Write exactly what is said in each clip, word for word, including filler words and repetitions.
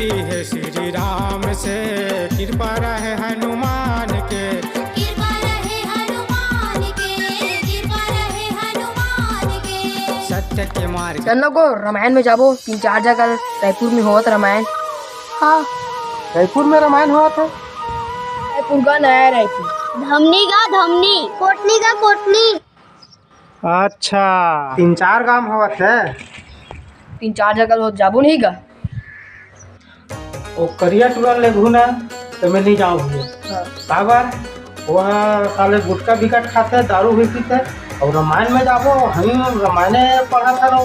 हे श्री राम से कृपा रहे हनुमान के। कृपा रहे हनुमान के, कृपा रहे हनुमान के। सत्य के मार्ग। चल न गो, रामायण में जाबो, तीन चार जगह रायपुर में होवत रामायण। हाँ। रायपुर में रामायण होवत हे? रायपुर का नया रायपुर। धमनी का धमनी। कोटनी का कोटनी। अच्छा, तीन चार गांव होवत हे। तीन चार जगह होत जाबो नहीं गा। वो करिया टुरा ले घुना, तो मैं नहीं जाऊँ भैया। हाँ। काबर? वो साले गुटखा बिकट खाते, दारू भी पीते, और रामायण में जाबो, हम रामायण पढ़ा था,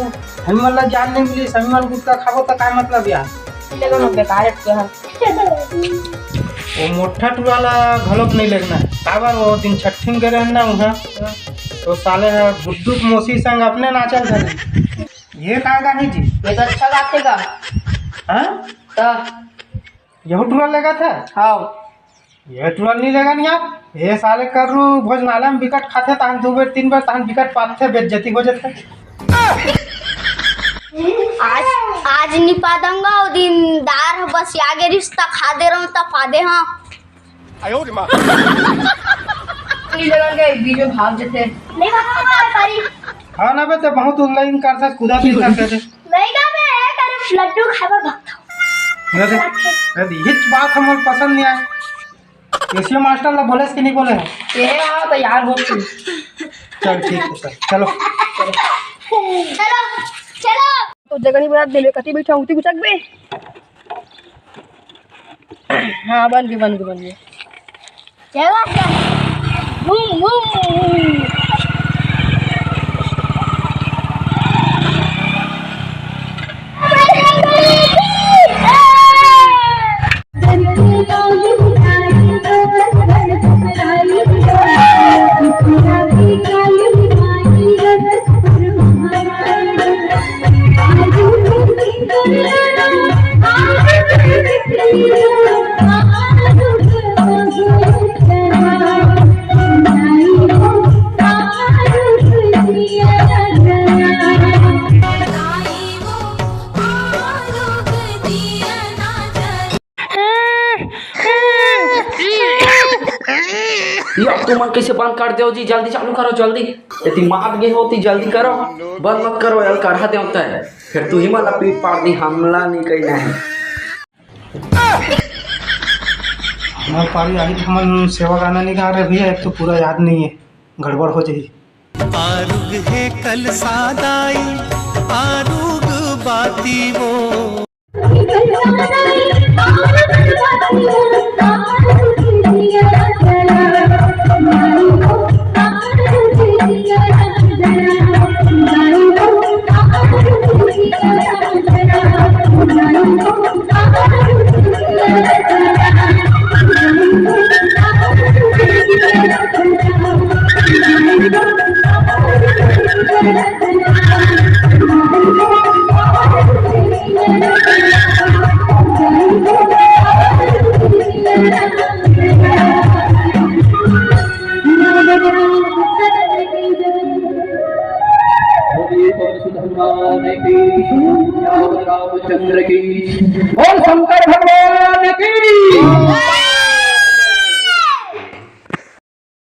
हम मन ला ज्ञान नहीं मिली, सभी मन गुटखा खाबो, तो का मतलब यार? देखो ना, बेकार है, वो मोटा टुरा ला घलोक नहीं लेगना। काबर वो दिन छट्ठी में करे ना उहाँ, तो साले ह गुड्डू के मौसी संग अपने नाचल धरे। ये का गाही जी? ये तो अच्छा गाथे गा। हाँ? तो? यहू टुरा लेगा था? हाँ। ये टुरा नहीं लेगा नहीं यार। ये साले कर्रू भोजनालय में बिकट खाथे, तहन दो बेर, तीन बेर, तहन बिकट पाथे, बेइज्जती हो जाथे। आज, आज नहीं पादंगा, वो दिन दार ह बस आगे रिश्ता खा दे रहा हूँ, तब पादे हाँ। नहीं लगा के बीच में भाग जाते। नहीं भागता पारी। हाँ ना बे, ते बहुत उल्लाइन करता, कूदा भी करता थे। नहीं का बे, करे लड्डू खाए बर भागता। नहीं, नहीं, हिच बात हमर पसंद नहीं आए। एसीओ मास्टर ला बोलेस कि नहीं बोले है? ये आओ तो यार हो तू। चल ठीक है सर, चलो। चलो, चलो। तो जगह नहीं बना दे, कति बैठा हूँ, तू गुचक बे। हाँ, बन गई, बन गई, बन गई। चलो, चलो। घूम, घूम, घूम। ये अब तुमन कैसे बंद कर दो जी? जल्दी चालू करो, जल्दी। ये दिमाग गे होती, जल्दी करो, बंद मत करो यार, कढ़ा दे होता है। फिर तू ही मला पीट पाड़ दी, हमला नहीं कहना है। हमारे पारी आई तो हमन सेवा गाना नहीं गा रहे भैया, एक तो पूरा याद नहीं है, गड़बड़ हो जाही। आरुग हे कल सादाई, आरुग बाती वो। बोलिए पवन सुत हनुमान की, रावण रामचंद्र की, बोल शंकर भगवान की।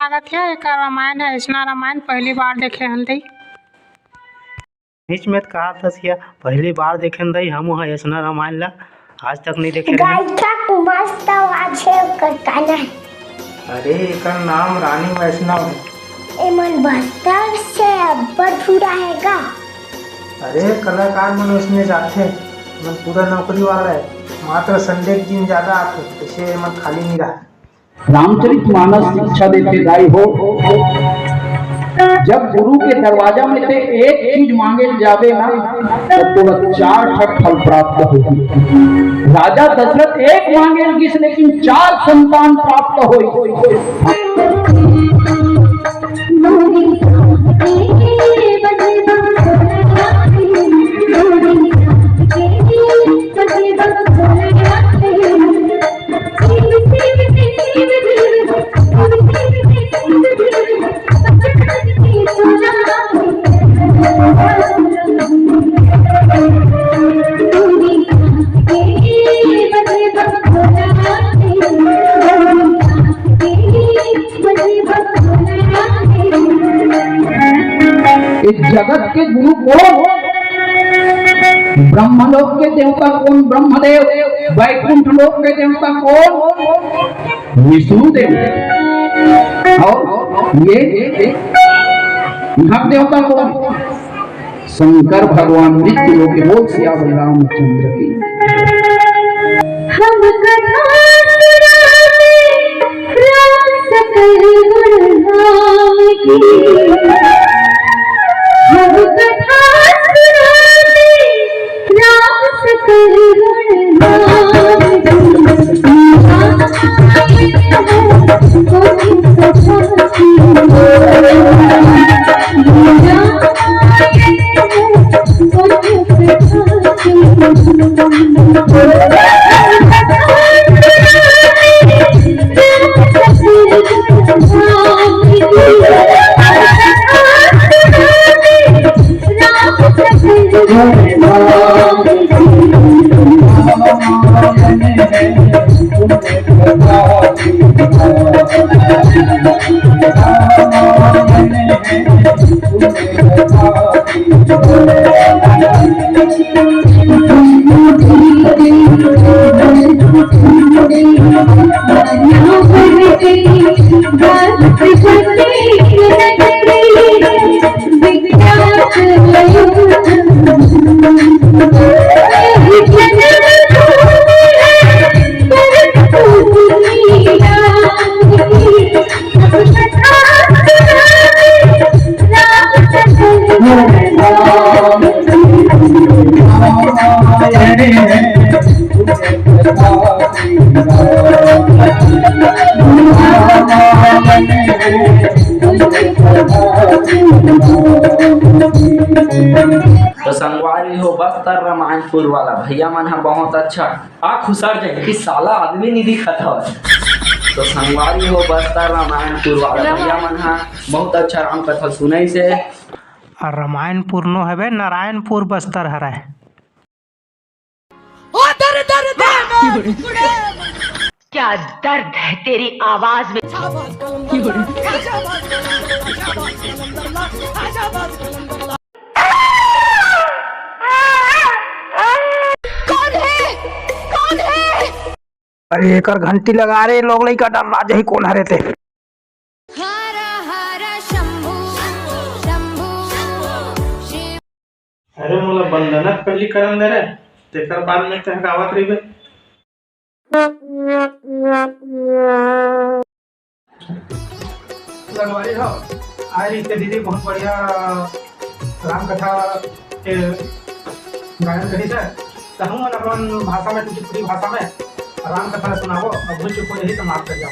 लागत हे, एकर रामायण हे, अइसना रामायण पहली बार देखे हन दई। बीच में कहा था सिया, पहली बार देखे हन दई, हमू ह अइसना रामायण ला आज तक नहीं देखे रहेन। गायिका के मस्त आवाज हे ओकर गाना। अरे, एकर नाम रानी वैष्णव हे। एमन बस्तर से अब्बड़ जुड़ा हे गा। अरे, कलाकार मन वइसने जाथे, एमन पूरा नौकरी वाला हे, मात्र Sunday के दिन ज्यादा आथे, अइसे एमन खाली नहीं रहा। रामचरित मानस शिक्षा देथे दाई हो, जब गुरु के दरवाजा में ते एक चीज मांगे ल जाबे ना, तब तोला चार ठक फल प्राप्त होही। राजा दशरथ एक मांगे ल गिस, लेकिन चार संतान प्राप्त होई। जगत के गुरु कोन? ब्रह्मलोक के देवता कोन? ब्रह्मदेव। बैकुंठ लोक के देवता कोन? विष्णुदेव। अउ ये इहां के देवता कोन? शंकर भगवान। मृत्यु लोक के। बोल सियावर रामचंद्र की। हम कथा सुनावे राम सकल गुण धाम की। हम कथा सुनावे राम सकल गुण धाम की। तो संगवारी हो, बस्तर रामायणपुर वाला भैया मन ह बहुत अच्छा आ खुसर जाए कि साला आदमी नहीं दिखत हवय। तो संगवारी हो, बस्तर रामायणपुर वाला भैया मन ह बहुत अच्छा राम कथा सुनाइस हे। अउ रामायणपुर नो हवे, नारायणपुर बस्तर हरय। ओ दर दर दे मोर कुड़े। क्या दर्द है तेरी आवाज में। कौन है? कौन है? अरे एकर घंटी लगा रे, लोग लइका डर्रा जाही कोन हरे ते। हर हर शंभू, शंभू शिव। अरे मोला बंदना पहिली करन दे रे, तेकर बाद में तेह गावत रहिबे। संगवारी हो, आए रहिस ते दीदी बहुत बढ़िया राम कथा के गायन करिस हे। त हमन अपन भाषा में, कुचिपुड़ी भाषा में राम कथा सुनाबो। अब भूल चूक हो जाही त माफ कर जाओ।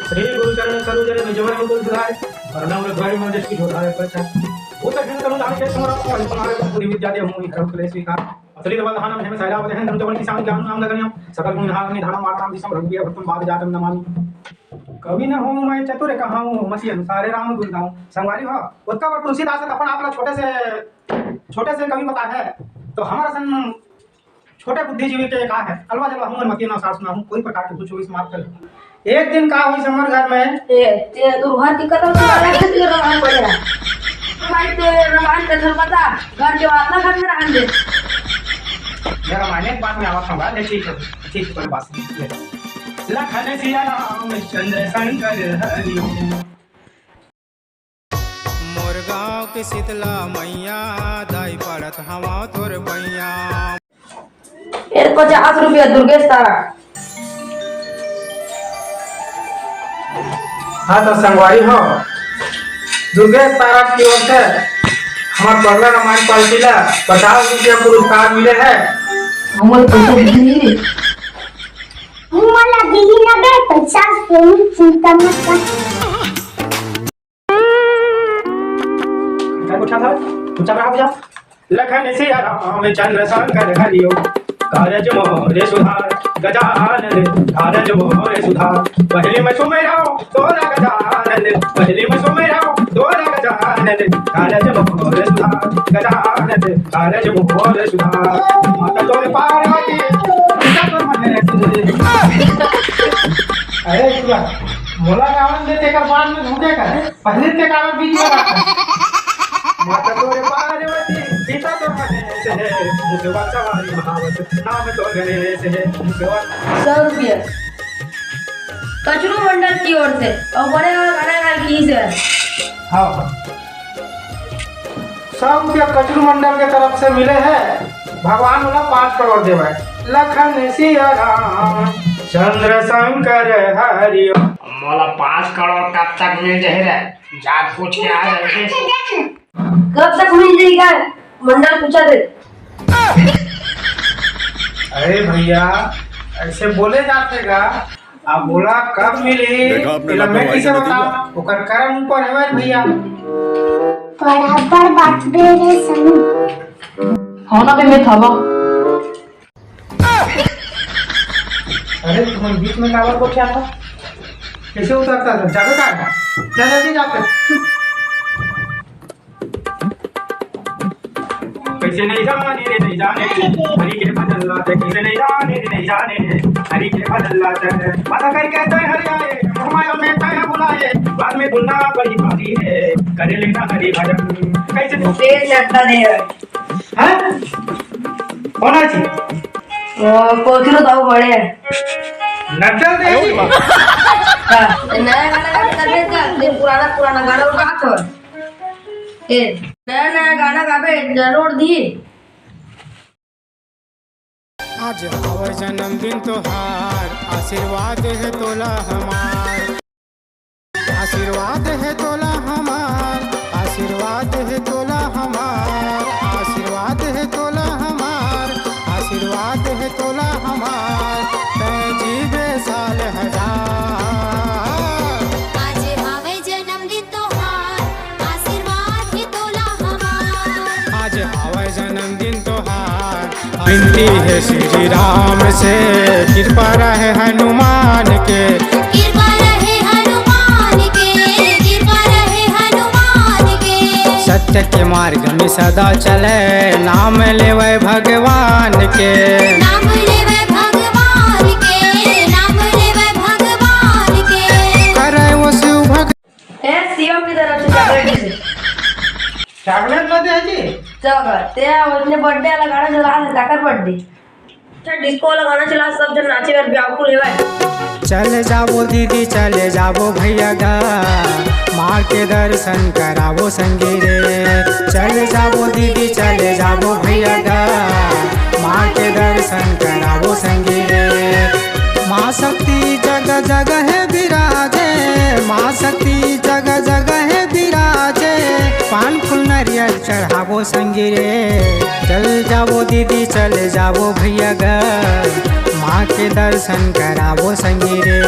श्री गुरु चरण सरोज रज निज मन मुकुर सुधारि, वरनउँ रघुबर बिमल जसु की जोधारि। अच्छा, वो तो फिर करूँ धान के समर, और तुम्हारे को पूरी विद्या दे हूँ, धर्म क्लेश विकार। असली दबल धान में सैला बदे हैं, धर्म जवन किसान ज्ञान नाम गगनियम, सकल गुण धाम निधानम, मारताम दिसम रघुबीर भक्तम, बात जातम नमामि। कवि न हूँ मैं चतुर कहाऊँ, मसी अनुसारे राम गुण गाऊँ। संगवारी हो, ओतका बर तुलसीदास ह अपन आप ला छोटे से, छोटे से कवि बताए हे। तो हमर असन छोटे बुद्धिजीवी के का हे, अलवा जलवा हमन मतिया ना सास ना हूँ, कोई प्रकार के भूल चूक होइस माफ कर। एक दिन का होइस हमर घर में। ए, ते तो घर की कथा सुना रहा है, तेरे रामायण पढ़े रहा। भाई, तेरे रामायण कथा बता, घर के बात ना घर में रहन दे। ये रामायण एक बात में आवत हूँ, ले ठीक है, ठीक है, कोई बात नहीं, ले। लखन सिया राम चंद्र शंकर हरि। मोर गांव के शीतला मैया, दाई पड़त हवा तोर पैया। ए पचास रुपया दुर्गेश तारा। हाँ तो संगवारी हो, दुर्गेश तारा की ओर से हमर पगला रामायण पार्टी ला पचास रुपया पुरस्कार मिले हे। हमर पैसा दे दे। हमला दिही ना बे पचास के, चिंता मत कर। उठा था, उठा रहा भैया। लखन सिया राम चंद्र शंकर हरिओ, कारज मोरे सुधार, गजानन कारज मोरे सुधार। पहले मैं सुमेराओ तोरा गजानन, पहले मैं सुमेराओ तोरा गजानन, कारज मोरे सुधार, गजानन कारज मोरे सुधार। माता तोरे पार्वती, पिता तोर महेश, अरे सुरा, मोला गावन दे, तेकर बाद में भूखे का। पहले ते काबर बीच में आता? माता तोरे पार्वती, सीता तोर गणेश हे, मुखवा सवारी महावत, नाम तोर गणेश हे, मुखवा। सौ रुपया। कचरू मंडल की ओर से, और बड़े गाना गाय की से। हाँ। सौ रुपया कचरू मंडल के तरफ से मिले हे। भगवान ओला पाँच करोड़ देवय। लखन सिया राम चंद्र शंकर हरि ओम। मोला पाँच करोड़ कब तक मिल जाही रे? जा पूछ के आ जल्दी। कब तक मिल जाही का? मंडल पूछा दे। अरे भैया, ऐसे बोले जाथे का? अब बोला कब मिली? देखा आपने एला मैं लापरवाही कइसे का नतीजा। बताओं? ओकर करम ऊपर हवय भैया। बराबर बात बे रे सनी। हाँ ना बे, मैं थामा। अरे तुम बीच में काबर गोठियाथा? कइसे उतरता था? जाबे का? जा जल्दी जा। कइसे नहीं जाने रे, नहीं जाने, हरि के भजन लाते, कइसे नहीं जाने रे, नहीं जाने, हरि के भजन लाते। माता करी कहते हैं हरि आए, हमारे में तय बुलाए, बाद में भूलना बड़ी भारी है, करे लेना हरि भजन। कइसे तेज लगता नहीं है। हाँ? कौन है जी? वो कोचरो दाऊ बड़े हैं। नक्सल दे। हाँ, नया गाना गाना कर दे का? ये पुराना, पुराना गाना उठा छोड़। ए, नया नया गाना गाबे, जरूर दी। आज हवय जन्मदिन तोहार, आशीर्वाद हे तोला हमार। आशीर्वाद हे तोला हमार, आशीर्वाद हे तोला हमार, आशीर्वाद हे तोला हमार, आशीर्वाद हे तोला हमार, तै जीबे साल हजार। आज हवय जन्मदिन तोहार, आशीर्वाद हे तोला हमार। आज हवय जन्मदिन तोहार। विनती हे श्री राम से, कृपा रहे हनुमान के। कृपा रहे हनुमान के, कृपा रहे हनुमान के। सत्य के मार्ग में सदा चले, नाम लेवे भगवान के। नाम लेवे भगवान के, नाम लेवे भगवान के। करे वो शिव भक्त ए, शिवम की तरफ से चॉकलेट दे दे। चॉकलेट ला दे जी। चल, ते अपने बर्थडे वाला गाना चला, काकर बर्थडे? अच्छा, डिस्को वाला गाना चला, सब जन नाचे और व्याकुल हे भाई। चले जाबो दीदी, चले जाबो भैया गा, माँ के दर्शन कराबो संगी रे। चले जाबो दीदी, चले जाबो भैया गा, माँ के दर्शन कराबो संगी रे। माँ शक्ति जगह जगह हे विराजे, माँ शक्ति जगह जगह हे विराजे। पान फूल नरियल चढ़ाबो संगी रे, चल जाबो दीदी, चल जाबो भैया गा, माँ के दर्शन कराबो संगी रे।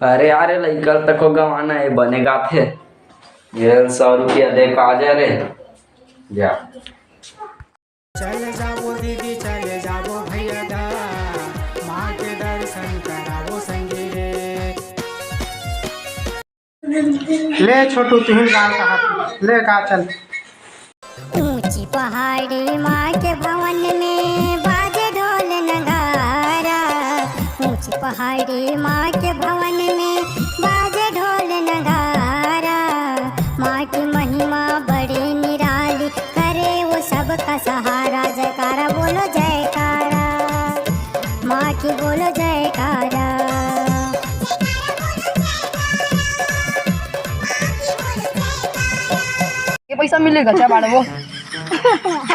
अरे यार, लइका तको गवाना हे, बने गाथे। ये सौ रुपया दे के आ जा रे, जा। चले जाबो दीदी, चले जाबो भैया गा, माँ के दर्शन कराबो संगी रे। ले छोटू, तुहिन गा कहा, ले गा चल। ऊंची पहाड़ी माँ के भवन में बाजे ढोल नगारा। ऊंची पहाड़ी माँ के भवन में बाजे ढोल नगारा। माँ की महिमा बड़ी निराली, करे वो सबका सहारा। जयकारा बोलो जयकारा, माँ की बोलो जयकारा। ये पैसा मिलेगा क्या बांटबो?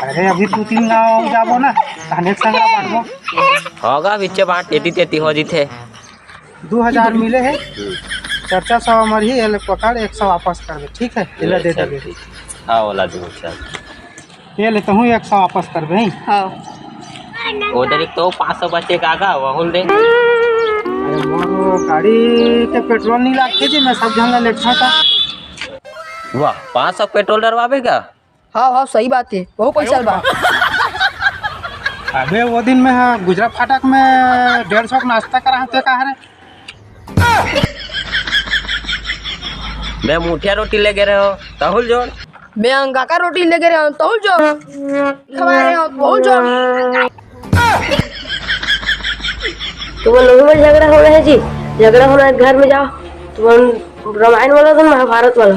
अरे अभी दू तीन गांव जाबो ना, तहन एक संग बांटबो। होगा बिच्चे बांट, एती तेती हो जीथे। दू हजार मिले हे, चर्चा सौ अमर ही, एले पकड़, एक सौ वापस कर दे, ठीक है? एला दे चल, देबे। ठीक। हाँ, ओला दू, चल। ये ले, तहूँ एक सौ वापस कर दे। हाँ। उधर एक तो पाँच सौ बचे का, का वहुल दे। अरे, मोर गाड़ी के पेट्रोल नहीं लागते जी, मैं सब झन ला लेटता था। वाह, पाँच सौ पेट्रोल डरवाबे का? हाँ, हाँ, सही बात है, बहुत पैसा बा। अबे, वो दिन में, हाँ, गुजरा फाटक में डेढ़ सौ का नाश्ता करा हते, कहा रे? मैं मुठिया रोटी लेगे रहे हो, तहुल जोड़। मैं अंगाका रोटी लेगे रहे हो, तहुल जोड़। खवा रहे हो, तहुल जोड़। तुमन लोगों में झगड़ा होना है जी, झगड़ा होना है घर में जाओ। तुमन रामायण वाला तो महाभारत वाला।